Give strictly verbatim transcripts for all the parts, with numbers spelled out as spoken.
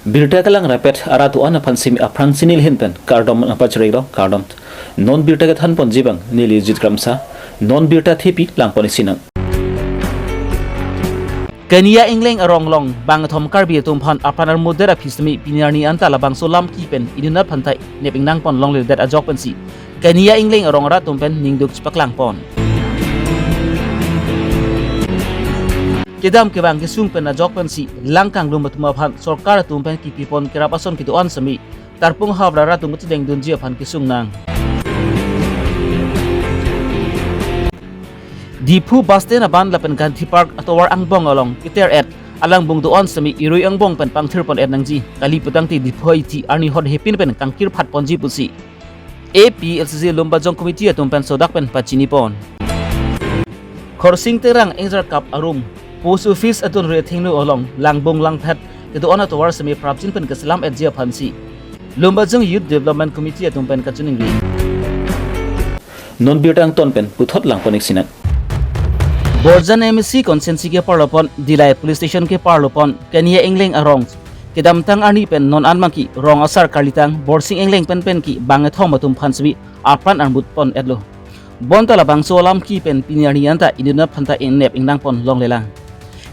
Birta kelang rapet arat do-an aphan simi aphrang si neli ahin pen kardom nangpachirilo, kardom. Non birta kethan ponji abang neli Jit Kramsa, non birta thepi lang pon isi nang. Kenia Engleng arong along bangkethom Karbi atum aphan apran armutdet aphi simi pini arni anta labangso lamki pen inutnat aphanta nep ingnang pon longledet ajok pensi Kenia Engleng arong arat atum pen ningduk chepaklang pon. Kedam kevang kesung pen ajok pensi lang kanglum atum aphan sorkar atum pen kipi pon kerap ason kedo-an simi tarpung havar arat atum kachedengdunji aphan kesung nang. Diphu bus stand aban lapen Gandhi Park atovar angbong along keter-et alangbung do-an simi irui angbong pen pangthir pon-et nangji, kali putangte Diphu aiti arni hot hepin pen kangkir phat ponji pusi A P L C C Lumbajong Committee atum pen sodak pen pachini pon. Khorsing Terang Ingjarkap arum Post Office adun ri athengno along langbung langphet kedo-an atovar simi prapjin pen keselam-etji aphansi Lumbajong Youth Development Committee atum pen kachiningri. Non birta angton pen puthot lang pon isi nang. Borjan M A C constituency keparlo pon, Dillai Police Station keparlo pon, Kenia Engleng arong kedamtang arni pen non an abangke rong asar karlitang Borsing Engleng pen penke bangkethom atum aphan simi apran armut pon-etlo. Bonta labangso lamki pen pini arni anta inutnat aphanta nep ingnang pon longlelang.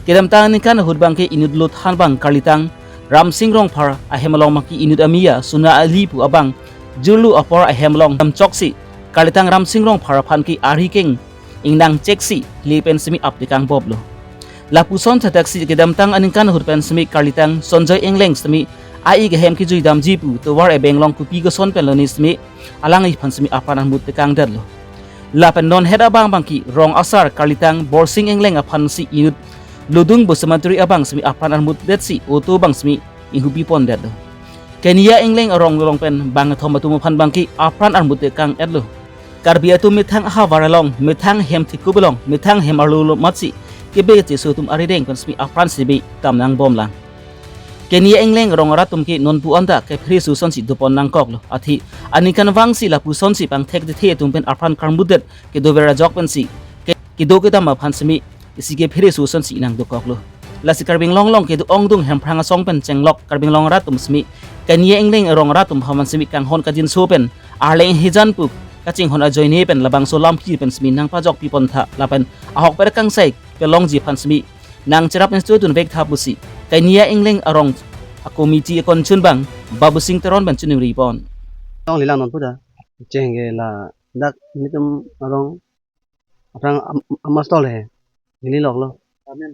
Kedamtang aningkan ahut abangke inutlo thanbang karlitang Ramsing Rongphar ahem along abangke inut amiya Suna Ali pu abang jirlu apor ahem along damchoksi karlitang Ramsing Rongphar aphan ke arhi keng ingnang cheksi le pen simi aptekang boblo. Lapuson thakthak si kedamtang aningkan ahut pen simi karlitang Sonjoy Engleng simi a-ik ahem kejui damji pu tovar ebeng along kopi koson pen lone simi alangliphan simi apran armut tekangdetlo. Lapen non het abang abangke rong asar karlitang Borsing Engleng aphan si inut Ludung Basumatary abang simi apran armutdetsi auto abang simi inghupi pondetlo. Kenia Engleng arong along pen bangkethom atum aphan abangke apran armut tekang-etlo. Karbi atum methang ahavar along, methang hem thekup along, methang hem arlo amatsi kebe cheso atum arideng pen simi apran sibe tam nangbomlang. Kenia Engleng arong arat atum ke nonpu anta kephere ason si dopon nangkoklo. Athe aningkan vangsi lapuson si pangthek dethe atum pen apran karmutdet kedover ajok pensi ke-, kedo kedam aphan simi isi kephere ason si nangdokoklo. Lasi Karbi Anglong along kedo ongdung Hemprang asong pen chenglok Karbi Anglong arat atum simi Kenia Engleng arong arat atum aphan simi kanghon kajinso pen arleng hijan pu kachinghon ajoine pen labangso lamki pen simi nangpajokpi pontha lapen ahokpet kangsai kelongji aphan simi nangcherap institute dunvek tha pusi Kenia Engleng arong a-committee akonchun abang Babusing Teron pen chiningri pon. Longlelang nonpu ta. Cheng ke ladak nelitum arong aphrang am-, amat stall he. Neli loklo. Amen.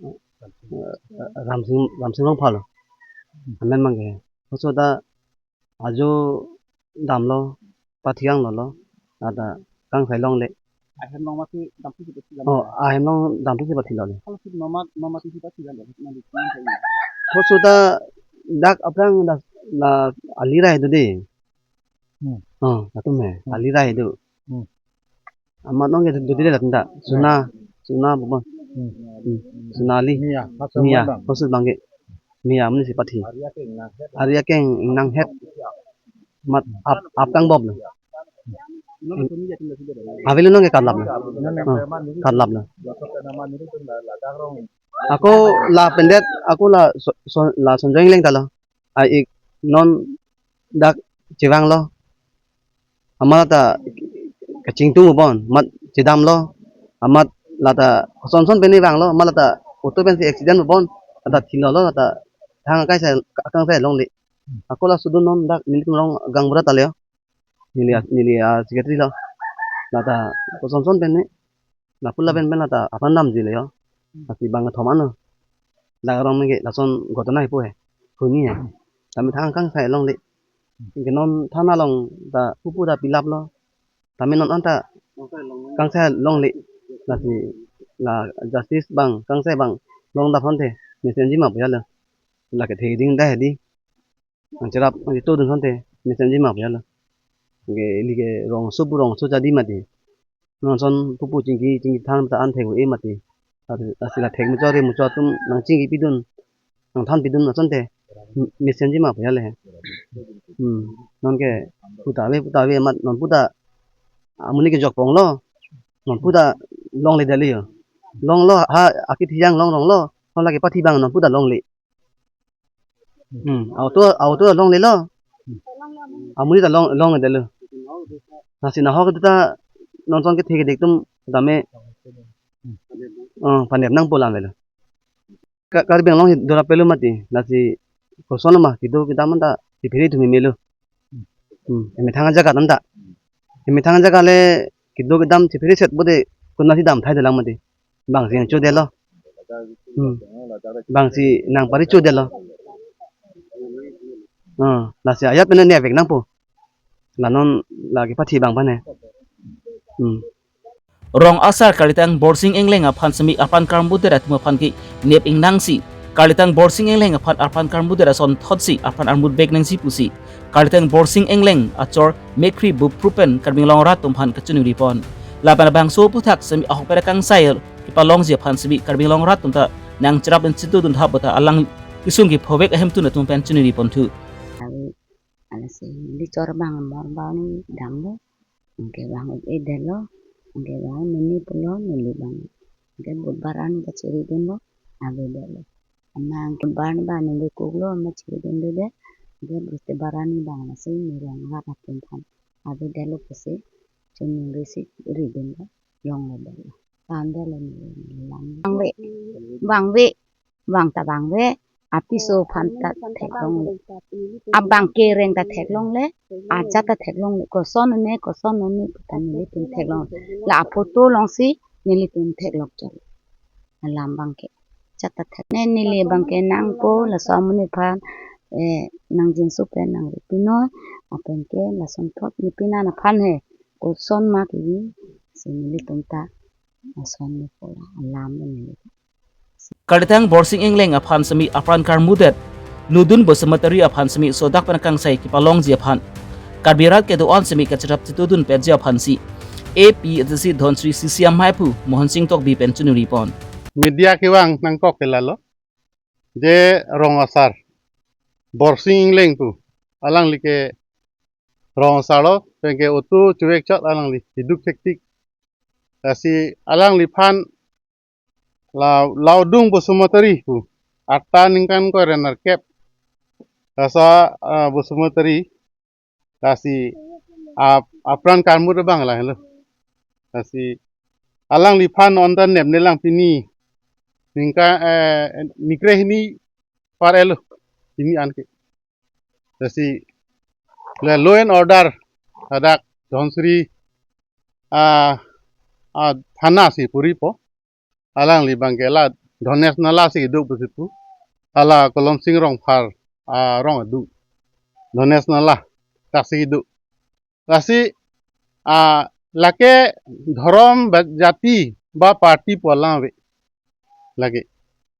Eh, Ramsing, Ramsing Rongphar lo. Amen abangke. Koso ta ajo damlo, pathi-ang lolo. Lata kangsai longle. Ahem along mati damthu si pathi. Oh, ahem along damthu si pathi longle. Kalau si mama, mama si pathi kan, nanti. Koso ta dak aphrang dak la ali rai do de. Hmm. Oh, latum he. Hmm. Ali rai do. Hmm. Amat nong ke dodi le latum ta. Suna, Suna bobon. Hmm. Hmm. Suna Ali. Mia, Mia, maksud abangke. Mia amonit si pathi. Ari akeng ingnang het. Amat ap, apkang boblo. Avelo nong ke karlaplo. Hmm. Karlaplo. Ako la pendet, ako la so, so, la Sonjoy Engleng ta lo. A-ik non dak chevanglo. Amat lata kachingtung bobon, amat chedamlo, amat lata kosonson pen vanglo, amat lata auto pensi accident bobon, lata thilolo, lata thang akangsai, akangsai longle. Ako laso dun non dak nelitum rong gaonbura ta le. Neli a, neli a-secretary lo. Lata kosonson pen ne. Lapu lapen pen lata apran damji le yo. Lasi bangkethom ano. Dak arong ke lason ghotona hepo he. Huni he. Tame thang akangsai longle. Ke non thana along ta pupu ta pilaplo. Tame non anta kangsai longle. Lasi la justice abang, kangsai abang long daphan te mesenji ma puya le. Lake theding da hedi. Nangcherap nangchito dun asonte mesenji ma puya le. Ke ili ke rongso pu rongso jadi mati. Non ason pupu chingki chingki than ta an thek-o-e mati. Lasi la thek muchot re muchot atum nangchingki pidun, nangthan pidun asonte mesenji ma puya le. Hmm. Non ke puta ave puta ave amat nonpu ta amonit kejok ponglo. Nonpu ta longle dali yo. Longlo ha akit hiang long ronglo. Lake pathi abang nonpu ta longle. Hmm, auto, auto alonglelo. Amonit ta long, longledetlo. Lasi nahok ta non ason kethe kedik atum tame, eh, panep nangpo alam avelo. Ka-, Karbi Anglong hi dora pelo mati, lasi koson ma kedo kedam anta chephere thu memelo. Hmm, emethang ajaga anta. Emethang ajaga le kedo kedam chephere set bode konatsi dam thai dolang mati. Bangsi nangchodetlo. Hmm. Bangsi nangpari chodetlo. Ah, lasi ajat pen nepvek nangpo. La non la kepathi abang aphan he. Hmm. Rong asar Kalitang Borsing Engleng aphan semi apran karmudet atum aphan kenep ingnangsi, Kalitang Borsing Engleng aphan apran karmudet asonthotsi apran armut vek nangji pusi Kalitang Borsing Engleng achor Mekhri Bupru pen Karbi Anglong arat atum aphan kachiningri pon. Lapen labangso aphuthak semi ahokpet akangsai kepalongji aphan semi Karbi Anglong arat atum ta nangcherap pen chitudun thap bota alang kesung kephovek ahemtun atum pen chiningri ponthu. Ave, alasi neli chor abang amor abang damlo, anke abang e-edetlo, anke abang neli pulo, neli abang, anke Budbar arni ta chiri dunlo, avedetlo. Ama anke Budbar arni abang neli kuklo, ama chiri dundedet, anke Bristibar arni abang lasi neli rong arat atum aphan avedetlo pusi, chiningrisi ridunlo, longledetlo. Tandetlo neli, neli alam. Bang ave, bang ave, bang ta bang ave, apiso aphan ta theklongle. Abang kereng ta theklongle, ajat ta theklongle, koson ne, koson ne, puta nelitum theklong. La aphoto alongsi nelitum theklong chot. Alam abangke. Ajat ta thek. Ne neli abangke nangpo, laso amonit aphan, eh, nangjinso pen nangri pinoi, lapen ke lasonthot ne pinan aphan he, koson ma kevi, si nelitum ta, lason ne po la, alam ne neli. Kalitang Borsing Engleng aphan semi apran karmudet Ludun Basumatary aphan semi sodak pen akangsai kepalongji aphan Karbi arat kedo-an semi kacherap chitudun petji aphansi A P H L C Dhansiri C C amei aphu Mohon Sing Tokbi pen chiningri pon. Media kevang nangkok ke lalo, je rong asar Borsing Engleng pu, alangli ke rong asar lo, penke auto chuvek chot alangli, keduk thektik. Lasi alangliphan la Laudung Basumatary pu, arta ningkan ko renerkep. Lasa, ah, Basumatary, lasi ap-, apran karmut abang lahelo. Lasi alangliphan non ta nepne lang pini ningkan, eh, nikre hini par elo, pini anke. Lasi la law and order hadak Dhansiri, ah, ah, thana si puri po. Alangli abangke la Dhanes Nala si keduk pusi pu. Hala Kolom Sing Rongphar arong aduk, Dhanes Nala, tak si keduk. Lasi, ah, lake dhorom ba jati ba party pu alam ave. Lake.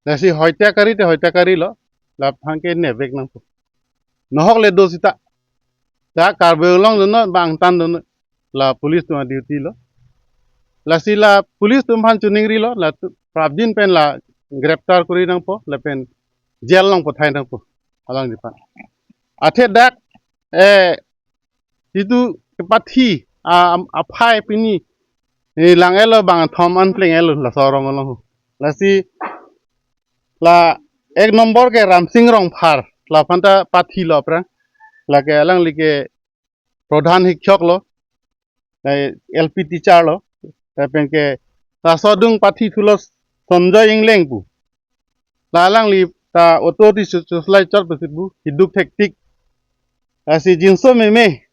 Lasi hoityakari te hoityakari lo, laphan ke nepvek nangpo. Nahok le do sita. Ta Karbi Anglong dono, bang tan dono. La police atum aduty lo. Lasi la police atum aphan chiningrilo, la tu-, prapjin pen la greptar kori nangpo, lapen jail along pathai nangpo. Alangliphan. Athe dak, eh, itum kepathi, a, am-, aphai pini, eh, lang elo bang thom an pleng elo, laso arong along. Lasi, la ek nombor ke Ramsing Rongphar, laphan ta pathilo aphrang. Lake alangli ke pradhan hikshok lo, eh, L P teacher lo, lapen ke laso adung pathithulo Sanjoy Engleng pu. La alangli ta auto ti su-, suslai chot pusi pu, keduk thektik. Lasi jinso meme.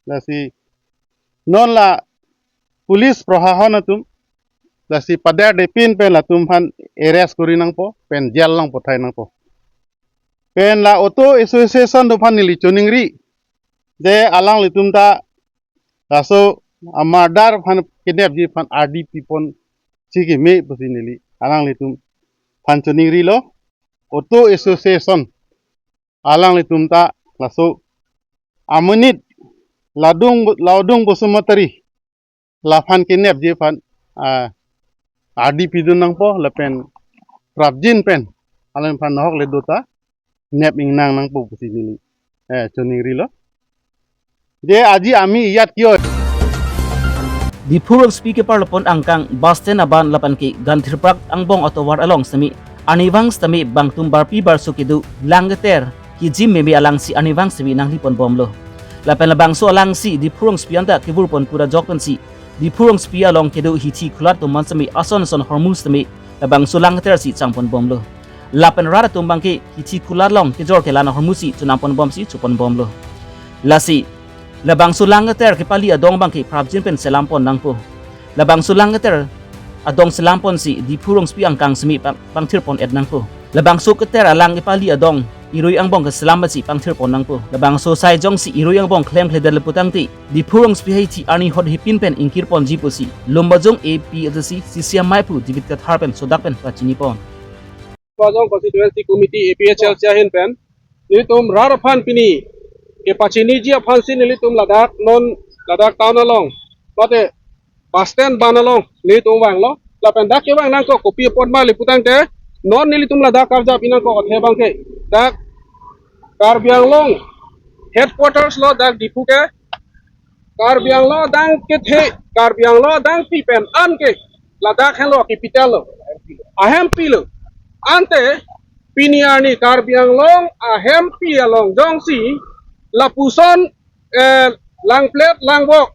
Lasi non la police prohahon atum, lasi pader depin pen latum aphan arrest kori nangpo, pen jail along pathai nangpo. Pen la auto association atum aphan neli chiningri, je alanglitum ta laso a-murder aphan kenepji aphan R D P ponsi keme pusi neli alanglitum aphan chiningrilo, auto association alanglitum ta laso amonit Ladung, Laudung Basumatary laphan kenepji aphan, ah, R D P dun nangpo, lapen prapjin pen alangliphan nahok le do ta nep ingnang nangpo pusi neli, eh, chiningrilo. Je aji ami iyat kio. Diphu Road Speed Keeper lapon angkang bus stand aban lapen ke Gandhi Park angbong atovar along semi arnivang sitame bangtum barpi barso kedo lang keter kejim meme alangsi arnivang seme nanglipon bomlo. Lapen labangso alangsi Diphu rongsopi anta kevurpon pura jok pensi Diphu rongsopi along kedo hithi khulat atum an seme ason ason ahormu seme labangso lang keter si changpon bomlo. Lapen rat atum abangke hithi khulat along kejor kelan ahormu si chonampon bomsi chopon bomlo. Lasi labangso lang keter kepali adong abangke prapjin pen selampon nangpo. Labangso lang keter adong selamponsi Diphu rongsopi angkang seme pang-, pangthirpon et nangpo. Labangso keter alang kepali adong irui angbong keselam pensi pangthirpon nangpo. Labangso asai jongsi irui angbong klemkledet le putangte Diphu rongsopi hithi arni hot hipin pen ingkirponji pusi Lumbajong A P H L C C C amei aphu David Kathar pen sodak pen pachinipon. Lumbajong Constituency Committee A P H L C ahin pen nelitum rat aphan pini kepachiniji aphansi nelitum ladak non ladak town along mate bus stand ban along nelitum vanglo. Lapen dak kevang nangkok kopi apot ma le putangte non nelitum ladak karjap-i nangkok athe abangke dak Karbi Anglong headquarters lo dak Diphu ke. Karbi Anglong adang kethe, Karbi Anglong adang pi pen an ke ladak henlo, capital lo, ahempi lo. Ante pini arni Karbi Anglong ahempi along jongsi lapuson, eh, langplet langvok,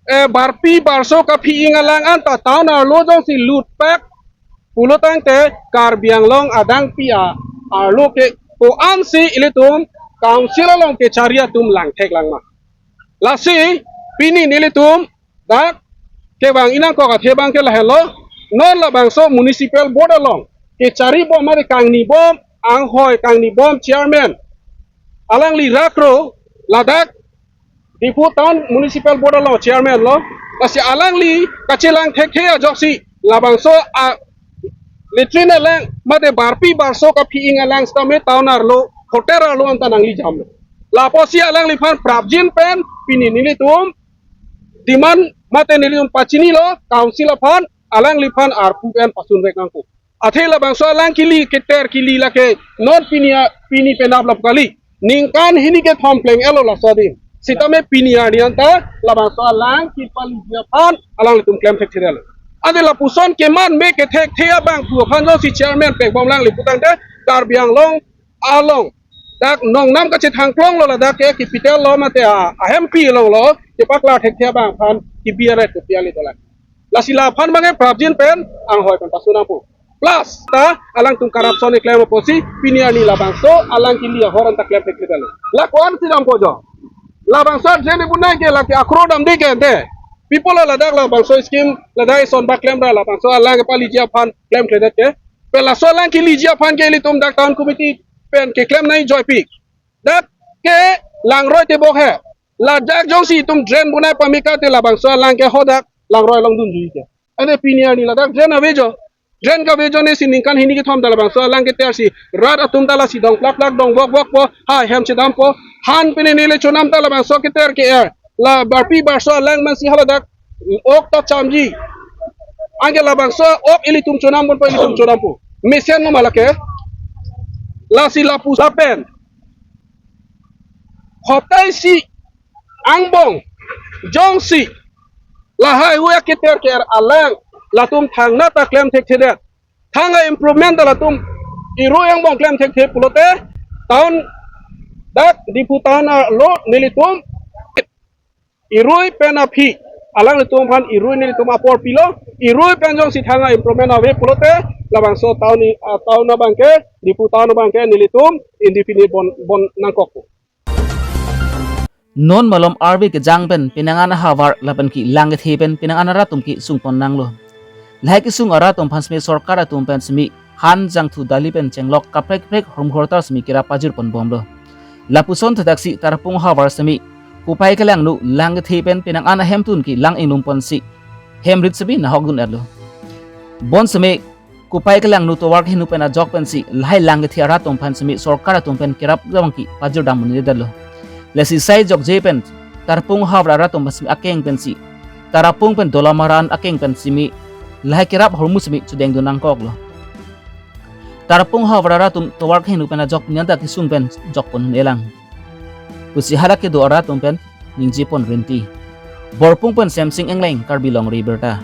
eh, barpi barso kaphi-ing alang anta town arlo jongsi lutpak pulotangte Karbi Anglong adang pi a arlo ke ko-ansi ilitum council along kechari atum langthek langma. Lasi pini nelitum dak kevang-i nangkok athe abangke lahenlo, non labangso municipal board along kechari bom mari kangnibom anghoi kangnibom chairman alangli rakro ladak Diphu Town Municipal Board along chairman lo. Lasi alangli kachelang thekthe ajoksi labangso a latrine alang mate barpi barso kaphi-ing alang sitame town arlo hotel arlo anta nanglijamlo. Lapusi alangliphan prapjin pen pini nelitum demand mate nelitum pachinilo council aphan, alangliphan arpu pen pasunvek nangkok. Athe labangso alang kili keter kili lake non pini a, pini penap lap kali. Ningkan hini kethom pleng-etlo laso adim. Sitame pini arni anta labangso alang kepaliji aphan alanglitum klem thekthedetlo. Ante lapuson keman me kethekthe abang pu aphan jongsi chairman pekbom lang le putangte Karbi Anglong along dak nongnam kachethangklonglo ladak ke capital lo mate a, ahempi along lo kepaklar thekthe abang aphan kebi aret kopi ale dolang. Lasi laphan abangke prapjin pen anghoi pen pasu nangpo. Plus ta alangtum corruption keklem apotsi pini arni labangso alang kili ahor anta klem thekthedetlo. La ko-ansi dampo jo. Labangso drain ibunai ke lake akroi damde ke ante. People ladak labangso scheme ladak ison bak klemra labangso alang kepaliji aphan klemkledet ke. Pen laso alang kiliji aphan ke ilitum dak town committee pen keklem nangjoipik. Dak ke langroi tebok he. Ladak jongsi itum drain bunai pamika te labangso alang ke hadak langroi along dunji ke. Ante pini arni ladak drain ave jo. Drain kave jo ne si ningkan hini kethom ta labangso alang keter si rat atum ta lasi dong plak plak dong vok vokpo, ha hem chedampo. Han pini neli chonam ta labangso keter ke-er. La barpi barso alang mansi haladak ok ta chamji. Anke labangso ok ilitum chonam ponpo, ilitum chonampo. Mesen no ma lake. Lasi lapu lapen hoptai isi angbong jongsi lahai hu aketer ke-er alang latum thangnatta klem thekthedet. Thang a-improvement ta latum irui angbong klem thekthe pulote town dak Diphu town arlo nelitum irui pen aphi alanglitum aphan irui nelitum apor pilo, irui pen jongsi thang a-improvement ave pulote labangso town i, ah, town abangke Diphu town abangke nelitum indefinite bon bon nangkokpo. Non malom arve kejang pen penang an ahavar lapen ke lang kethe pen penang an arat atum kesungpon nanglo. Lahai kesung arat atum aphan seme sorkar atum pen seme han jangthu dali pen chenglok kaprek kaprek hormu hortar seme kerap pajirpon bomlo. Lapuson thadaksi Tarapung ahavar seme Kupai Kelangno lang kethe pen penang an ahemtun ke lang inglumponsi hem rit seme nahok dun-etlo. Bon seme Kupai Kelangno tovar kehingno pen ajok pensi lahai lang kethe arat atum aphan seme sorkar atum pen kerap abangke pajirdam un-edetlo. Lasi sai jokje pen Tarapung ahavar arat atum aphan seme akeng pensi Tarapung pen Dolamara an akeng pen seme lahai kerap ahormu seme chodeng dun nangkoklo. Tarapung ahavar arat atum tovar kehingno pen ajok pini anta kesung pen jokpon un-elang pusi halake do arat atum pen ningjepon rinti. Borpung pen Semsing Engleng, Karbi Longri Abirta.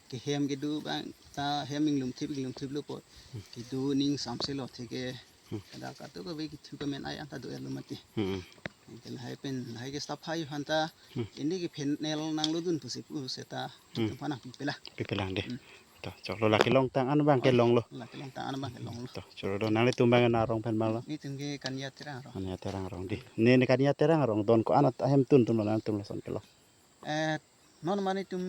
Kehem kedo abang ta hem inglumthip inglumthiplo apot kedo ning samselo theke Hmm. Kadang katu ke bagi thu ke men ai anta do elu mati. Hmm. Pen hai pen hai ke staff hai hanta Hmm. ini ke panel nanglo dun pusi pu seta Hmm. tumpana pipela. Pipelang dei. Hmm. To, choklo la kelongtang an abang ke longlo. La kelongtang an abang ke longlo. To, choklo do nanglitum abang na arong pen abang lo. Netum ke Kania Terang arong. Kania Terang arong dei. Ne ne Kania Terang arong don ko-an ahem tun tum lo nangtum lason ke lo. Eh, non mane tum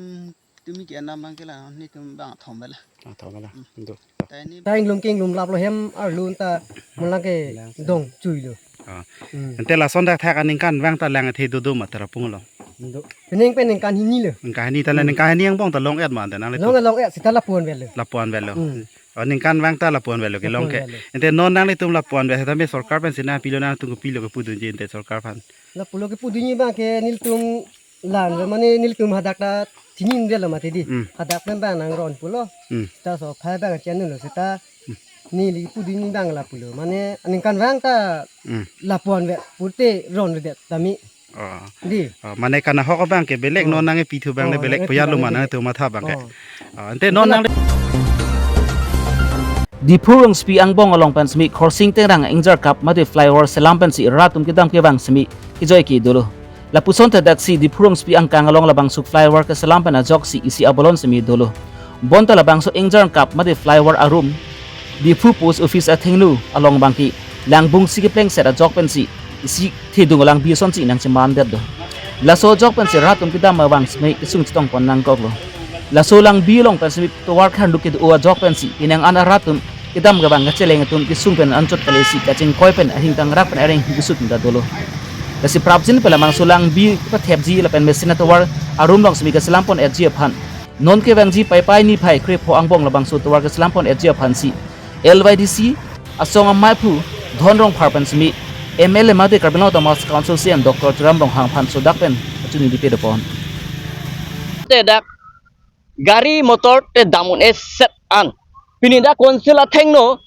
tumi ke anam abang ke la netum abang thom bela. Ah, thom bela. Hmm. Do. To. Ta ini Ta inglum ke inglum laplo hem arlun ta mulang ke dong chuilo. Ah. Hmm. Ante lason dak thak aningkan abang ta lang athe do do ma Tarapung along. Do. Penang pen ningkan hini lo. Ningkan hini ta la Hmm. ningkan hini angbong ta long-et ma ante nanglitum. Long long et seta lapu-an avelo. Lapu-an avelo. Hmm. Oh, ningkan abang ta lapu-an avelo kelong ke. Lapu-an avelo. Ante non nanglitum lapu-an avelo tame sorkar pensi nangpilo nangtum kopilo kepudunji ante sorkar aphan. Lapulo kepudunji abang ke nelitum lang lo mane nelitum hadak ta tinin de lo mati dei. Hmm. Hadak pen abang nangron pulo. Hmm. Ta so phai abang chanu lo seta Hmm. neli pudunji abang lapulo. Mane ningkan abang ta Hmm. lapu-an ave pulote ronredet tame. Oh. Dei. Oh, mane kanahok abang ke belek Oh. non nangkepithu abang le Oh, belek nangkepithu puyat lo abang mana le tu matha abang ke. Oh. Oh, ante non nang Diphu rongsopi angbong along pen simi Khorsing Tengrang Ingjarkap mate flyover selam pensi rat atum kedam kevang simi kejoi ke dolo. Lapuson ta daksi Diphu rongsopi angkang along labangso flyover keselam pen ajoksi isi abolon simi dolo. Bonta labangso Ingjarkap mate flyover arum Diphu Post Office athengno along abang ke langbung si keplengset ajok pensi isi thedung alangbi asonsi nangchemandet do. Laso ajok pensi rat atum kedam abang simi kesung chetongpon nangkoklo. Laso langbi along pen simi tovar khanduk kedo ajok pensi penang an arat atum kedam kevang kacheleng atum kesung pen anchot kali si kachingkoi pen ahingtang rak pen areng hi kesut ta dolo. Lasi prapjin pen labangso langbi pathepji lapen mesen atovar arum along simi keselam pon-etji aphan non kevangji Paipai niphai krepho angbong labangso tovar keselam pon-etji aphansi L Y D C asong amaiphu Dhon Rongphar pen simi M L A mate Karbi Anglong Autonomous Council C E M Doctor Tuliram Ronghang aphan sodak pen kachini dipe dopon. Te dak gari motor te dam un-eset an. Pini dak council athengno,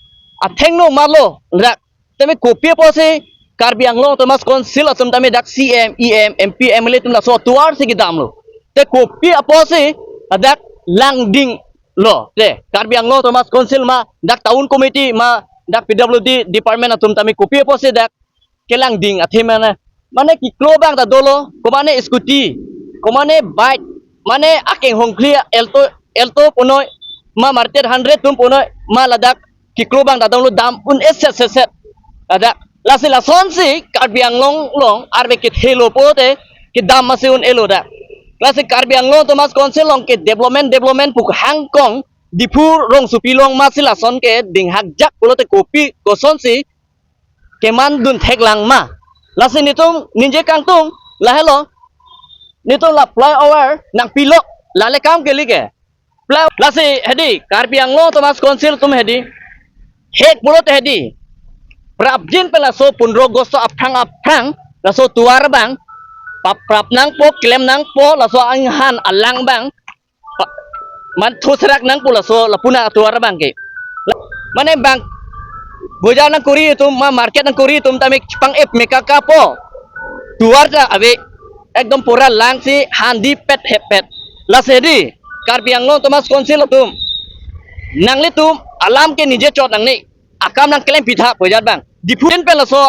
athengno malo dak. Tame kopi apotsi Karbi Anglong Autonomous Council atum tame dak C E M, E M, M P, M L A atum laso atovar si kedamlo. Te kopi apotsi dak langding lo. Te Karbi Anglong Autonomous Council ma dak town committee ma dak P W D department atum tame kopi apotsi dak kelangding athe mane, mane keklo abang ta dolo, komane scooty, komane bike, mane akeng hongkli Alto, Alto punoi, ma Maruti eight hundred atum punoi, ma ladak keklo abang ta dolo dam un-eset set set. Ladak, lasi lasonsi Karbi Anglong along arve kethelo pote kedam masi un-elo dak. Lasi Karbi Anglong Autonomous Council along ke development, development pu hangkong Diphu rongsopi along masi lason ke dinghakjak pulote kopi kosonsi kemandun theklang ma. Lasi netum ningje kangtung lahelo. Netum la flyover nangpilok lale kam kali ke. Fly-, lasi hedi Karbi Anglong Autonomous Council atum hedi. Hek pulote hedi. Prapjin pen laso pondro August aphrang aphrang laso tovar abang pap prap nangpo, klem nangpo, laso anghan alang abang pa-, man thuserak nangpo laso lapu-an atovar abang ke. La-, mane bang bojar nangkuri atum, ma market nangkuri atum tame pang-ep me kakapo. Tovar ta ave ekdom pura lang si handi pet hepet. Lasi hedi Karbi Anglong Autonomous Council atum, nanglitum alam ke ningje chot nangne. Akam nangklem pitha bojar abang. Diphu pen laso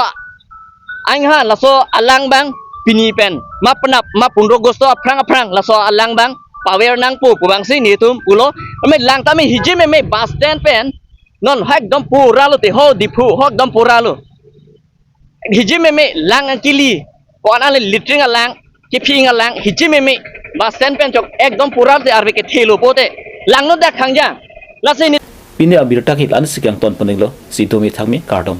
anghan laso alang abang pini pen ma penap ma pondro August aphrang aphrang laso alang abang paver nangpo pu abangsi netum pulo. Tame lang tame hiji meme bus stand pen non ha ekdom pura lote ho Diphu ho ekdom pura lo. Hiji meme lang angkili ko-an ale latrine alang, kephing alang, hiji meme bus stand pen chok ekdom pura lote arve kethelo pote langno dak khangja. Lasi ne Pini abirta ke la-ansi kangton poninglo, si domi thangmi kardom.